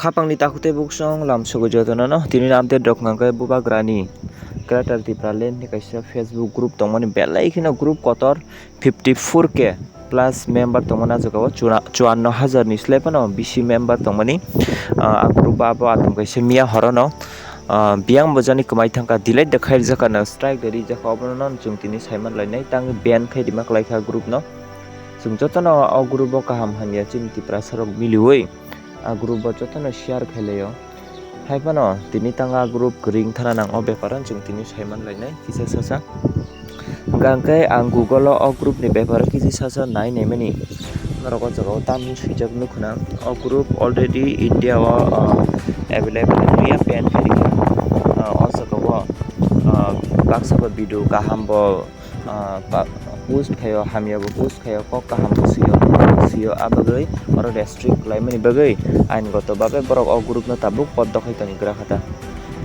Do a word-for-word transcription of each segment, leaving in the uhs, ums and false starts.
Khapangni takhuk tei buksong lamsogo jotono no tini update rok hwnkha khe Bubagrani Greater Tipraland ni kaisa Facebook group tongmani belai kheno group kotor fifty four K plus member tongmani ah jagao chua-, chuanno hajar ni slai phano bisi member tongmani ah, ah group o abo atom kaisa miya horono ah, biyang bojani kwmai thangkha delete da khairjakha no strike da rijak obono no chwng tini saiman lainai tang ban khai rima kwlaikha group no. Chwng jotono o group o kaham hamya chini Tiprasa rok miliwi ah group o jotono share khailai o. Hai phano tini tang ah group kwrwi wngthana nang o bepar o chwng tini saiman lainai kisa sasa. Hwnkha hwnkhe ang Google o o group ni bepar o kisa sasa nai naimani norok o jaga o tamni swijak nukho nang. O group already India o ah, available wngya ban khairikha. Ah, o jaga o ah, baksa bo video kaham bo ah, pa-, post khaio, hamya bo post khaio, kok kaham bo sio, sio, ah bagwi oro restrict khlaimani bagwi ain goto babe borok o group no tabuk poddo khai toni gra kha ta.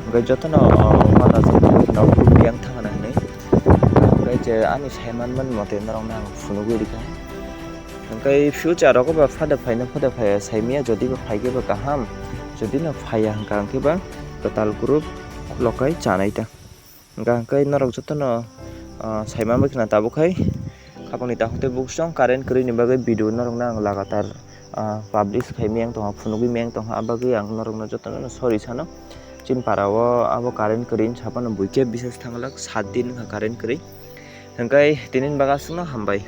Hwnkhe jotono, ah, uanajak no group yang thangna hinwi. Hwnkhe je ani saiman mani mote norok no ang phunugwi rikha. Hwnkhe future rogo ba phada phaina phada phaiya saimaya jodi ba phaikhe ba kaham, jodi no phaiya hwnkha hwnkhe ba kwtal group khulok khai chanai ta. Hwnkha hwnkhe norok jotono, ah, saiman bai khna tabuk khai khapangni takhuk tei buksong current kwrwini bagwi video norokno ang lagatar, ah, publish khai miyang tongkha, phunugwi miyang tongkha, ah bagwi ang norokno jotono sorry sano. Chini para o abo current kwrwi wngkha phano buikhe bisas thanglak saat din wngkha current kwrwi. Hwnkhe tinini bagwi aswkno hambai.